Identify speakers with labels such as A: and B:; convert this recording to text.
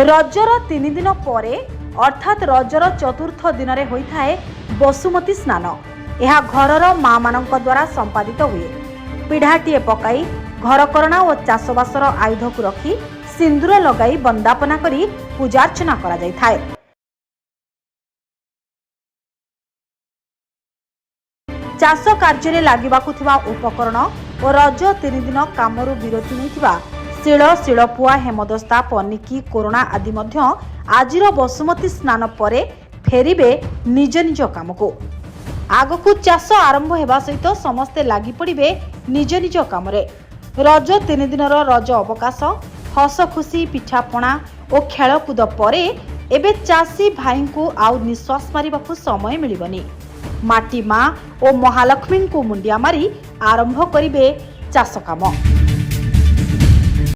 A: ରଜର 3 ଦିନ ପରେ, ଅର୍ଥାତ୍ ରଜର ଚତୁର୍ଥ ଦିନରେ ହୋଇଥାଏ ବସୁମତୀ ସ୍ନାନ। ଏହା ଘରର ମାମାନଙ୍କ ଦ୍ୱାରା ସମ୍ପାଦିତ ହୁଏ। ପିଢ଼ାଟିଏ ପକାଇ ଘରକରଣା ଓ ଚାଷବାସର ଆୟୁଧକୁ ରଖି ସିନ୍ଦୁର ଲଗାଇ ବନ୍ଦାପନା କରି ପୂଜାର୍ଚ୍ଚନା କରାଯାଇଥାଏ। ଚାଷ କାର୍ଯ୍ୟରେ ଲାଗିବାକୁ ଥିବା ଉପକରଣ ଓ ରଜ 3 ଦିନ କାମରୁ ବିରତି ନେଇଥିବା ଶିଳ, ଶିଳପୁଆ, ହେମଦସ୍ତା, ପନିକି, କୋରଣା ଆଦି ମଧ୍ୟ ଆଜିର ବସୁମତୀ ସ୍ନାନ ପରେ ଫେରିବେ ନିଜ ନିଜ କାମକୁ। ଆଗକୁ ଚାଷ ଆରମ୍ଭ ହେବା ସହିତ ସମସ୍ତେ ଲାଗି ପଡ଼ିବେ ନିଜ ନିଜ କାମରେ। ରଜ 3 ଦିନର ରଜ ଅବକାଶ, ହସ ଖୁସି, ପିଠାପଣା ଓ ଖେଳକୁଦ ପରେ ଏବେ ଚାଷୀ ଭାଇଙ୍କୁ ଆଉ ନିଶ୍ୱାସ ମାରିବାକୁ ସମୟ ମିଳିବନି। ମାଟି ମା ଓ ମହାଲକ୍ଷ୍ମୀଙ୍କୁ ମୁଣ୍ଡିଆ ମାରି ଆରମ୍ଭ କରିବେ ଚାଷ କାମ।